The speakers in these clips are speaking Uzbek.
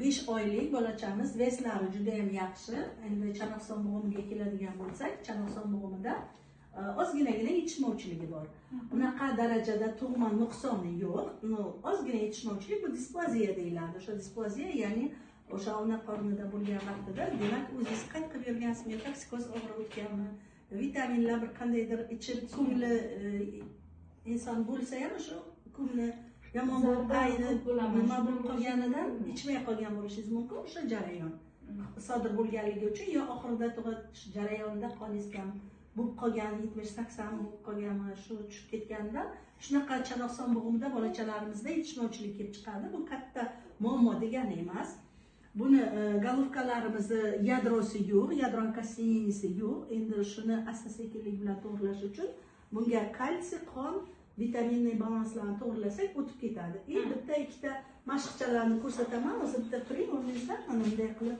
5 oylik bolachamiz, вес lari juda ham yaxshi. Endi chanoqson bo'g'imiga keladigan bo'lsak, chanoqson bo'g'imida ozginagina yetishmovchiligi bor. Unaqa darajada tug'ma nuqsoni yo'q. Но, ozgina yetishmovchilik, bu displaziya deyiladi. O'sha displaziya, ya'ni o'sha ona qornida bo'lgan vaqtida, demak, o'zingiz qayd qilib yurgansizmi, toksikoz og'ir o'tganmi, vitaminlar bir qandaydir ichib ko'ngli inson bo'lsa ham o'sha ko'ngli yomon bo'lib, aynib, nima bo'lib qolganidan ichmay qolgan bo'lishingiz mumkin. O'sha jarayon sodir bo'lganligi uchun yo oxirida tug'ish jarayonida qoningiz kam bo'lib qolgan, 70-80 bo'lib qolganmi, shu tushib ketganida shunaqa chanoqson bo'g'imida bolachalarimizda yetishmovchilik kelib chiqadi. Bu katta muammo degani emas. Buni головка larimizni yadrosi yo'q, ядро окостенение si yo'q. Endi shuni asta-sekinlik bilan to'g'rilash uchun bunga kalsiy, qon, витаминный balanslarni to'g'rilasak, o'tib ketadi. И bitta ikkita mashqchalarni ko'rsataman. O'zi bitta turing o'rningizda, mana bunday qilib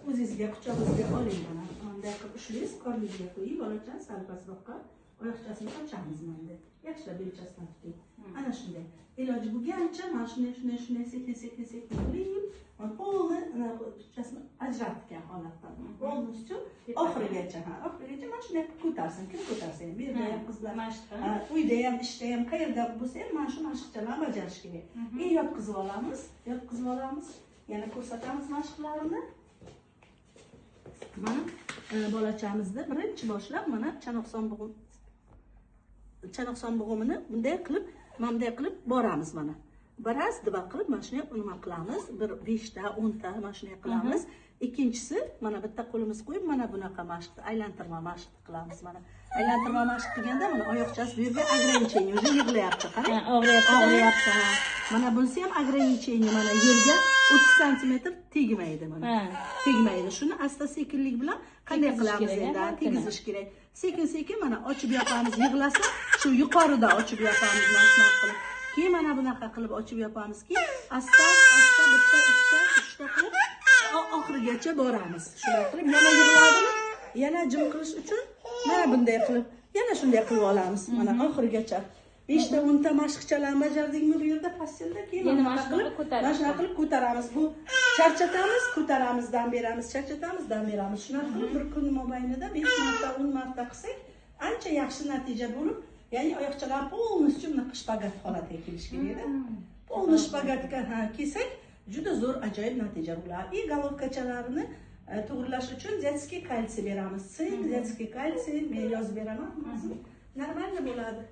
o'zingizga, quchog'ingizga oling, mana bunday qilib ushlaysiz, qorningizga qo'ying bolachani, sal pastroqqa, oyoqchasini ochamiz mana bunday. Yaxshilab belchasidan tuting. Ana shunday. Iloji bo'lgancha mana shunday, shunday, shunday, sekin, sekin, sekin qiling. Полный chasini ajratgan holatda. Полностью oxirigacha, ha, oxirigacha mana shunday qilib ko'tarsin. Kim ko'tarsa ham, bu yerda ham qizlar, uyda ham, ishda ham, qayerda bo'lsa ham mana shu mashqchalarni bajarish kerak. И yotqizib olamiz, yotqizib olamiz. Yana ko'rsatamiz mashqlarni. Mana bolachamizni birinchi boshlab mana chanoqson bo'g'imini bunday qilib, mana bunday qilib boramiz mana. Biraz два qilib mana shunday nima qilamiz, bir 5 ta, 10 ta mana shunday qilamiz. Ikkinchisi, mana bitta qo'limiz qo'yib, mana bunaqa mashqni, aylantirma mashq qilamiz mana. Aylantirma mashq qilganda mana oyoqchasi bu yerga ограничение, уже yig'layapti, qarang. Og'riyapti. Og'riyapti. Mana bunisi ham ограничение, mana yerga 30 santimetr tegmaydi mana. Tegmaydi. Shuni asta sekinlik bilan qanday qilamiz endi? Tegizish kerak. Sekin sekin mana ochib yopamiz, yig'lasa shu yuqorida ochib yopamiz mana shunaqa qilib. Keyin mana bunaqa qilib ochib yopamizki, asta asta bitta, ikkita, uchta qilib oxirigacha boramiz. Shunday qilib yana yig'ladimi? Yana jim qilish uchun mana bunday qilib, yana shunday qilib olamiz. Mana oxirigacha. 5 ta, 10 ta mashqchalarni bajardikmi bu yerda постель da, keyin mana qilib ko'taramiz. Mana shunaqa qilib ko'taramiz. Bu charchatamiz, ko'taramiz, dam beramiz, charchatamiz, dam beramiz. Shunaqa qilib bir kun mobaynida 5 marta, 10 marta qilsak, ancha yaxshi natija bo'lib, ya'ni oyoqchalar полностью bunaqa shpagat holatiga kelishi kerak edi. Полный shpagatga kelsak, juda zo'r, ajoyib natija bo'ladi. И головка chalarini to'g'rilash uchun детский kalsiy beramiz. Sink, детский kalsiy men yozib beraman. Нормально bo'ladi.